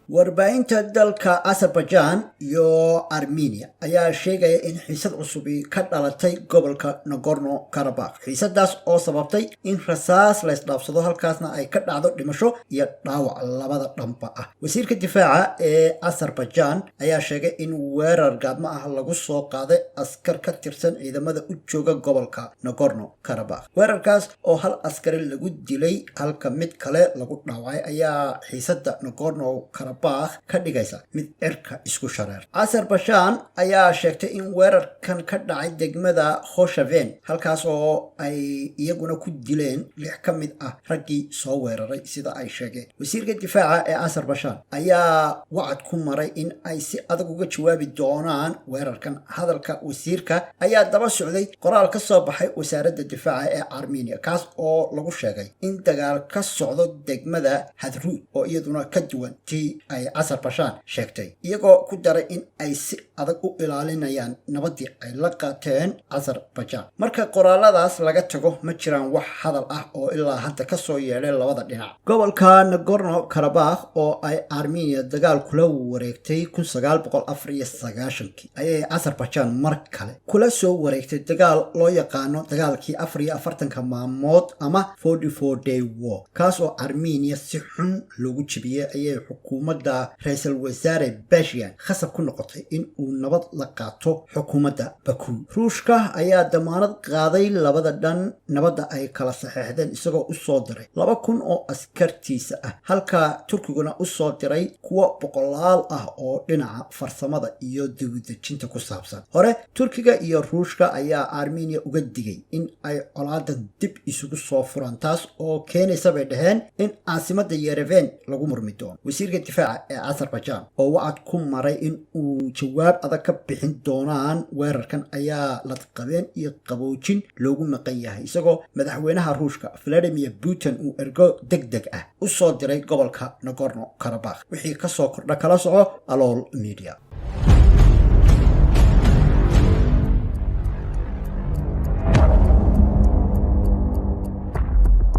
Warbaahinta dalka Azerbaijan iyo Armenia ayaa sheegaya in xiisad cusubi ka dhalatay gobolka Nagorno Karabakh, xiisadaas oo sababtay in rasaas la isdhaafsado, halkaasna ay ka dhacdo dhimasho iyo dhaawac labada dhanba ah. Wasiirka difaaca ee Azerbaijan ayaa sheegay in weerar gaadmo ah lagu soo qaaday askar ka tirsan ciidamada u jooga gobolka Nagorno Karabakh. Weerarkaas oo hal askari lagu dilay halka mid kale lagu dhaawacay ayaa xiisada Nagorno Karabakh ka dhigaysa mid cirka isku shareer. Azerbaijan ayaa sheegtay in weerarkan ka dhacay degmada Khoshaven, halkaas oo ay iyaguna ku dileen lix ka mid ah raggii soo weeraray, sida ay sheegeen. Wasiirka difaaca ee Azerbaijan ayaa wacad ku maray in ay si adag uga jawaabi doonaan weerarkan. Hadalka wasiirka ayaa daba socday qoraal ka soo baxay wasaaradda difaaca ee Armenia, kaas oo lagu sheegay in dagaal ka socdo degmada Hadruud, oo iyaduna ka duwan tii ay Azerbaijan sheegtay, iyagoo ku daray in ay si adag u ilaalinayaan nabaddii ay la qaateen Azerbaijan. Marka qoraaladaas laga tago, ma jiraan wax hadal ah oo ilaa hadda ka soo yeedhay labada dhinac. Gobolka Nagorno Karabakh oo ay Armenia dagaal kula wareegtay 1994-kii ayay Azerbaijan mar kale kula soo wareegtay dagaal loo yaqaano dagaalkii 44-ka maalmood ama 44 Day War, kaas oo Armenia si xun loogu jebiyey, ayay xukuumadda ra-iisul wasaare Pashinyan khasab ku noqotay in uu nabad la qaato xukuumadda Baku. Ruushka ayaa damaanad qaaday labada dhan nabadda ay kala saxeexdeen, isagoo usoo diray 2000 oo askartiisa ah, halka Turkiguna usoo diray kuwo boqolaal ah oo dhinaca farsamada iyo dibudejinta ku saabsan. Hore Turkiga iyo Ruushka ayaa Armenia uga digay in ay colaadan dib isugu soo furaan, taas oo keenaysa, bay dhaheen, in caasimadda Yereven lagu murmi doono. Wasiirka difaaca ee Azerbaijan oo wacad ku maray in uu jawaab adag ka bixin doonaan weerarkan ayaa ladqabeen iyo qaboojin loogu maqan yahay, isagoo madaxweynaha Ruushka Vladimir Putin uu ergo deg deg ah u soo diray gobolka Nagorno Karabakh. Wixii kasoo kordha kala soco Alool Media.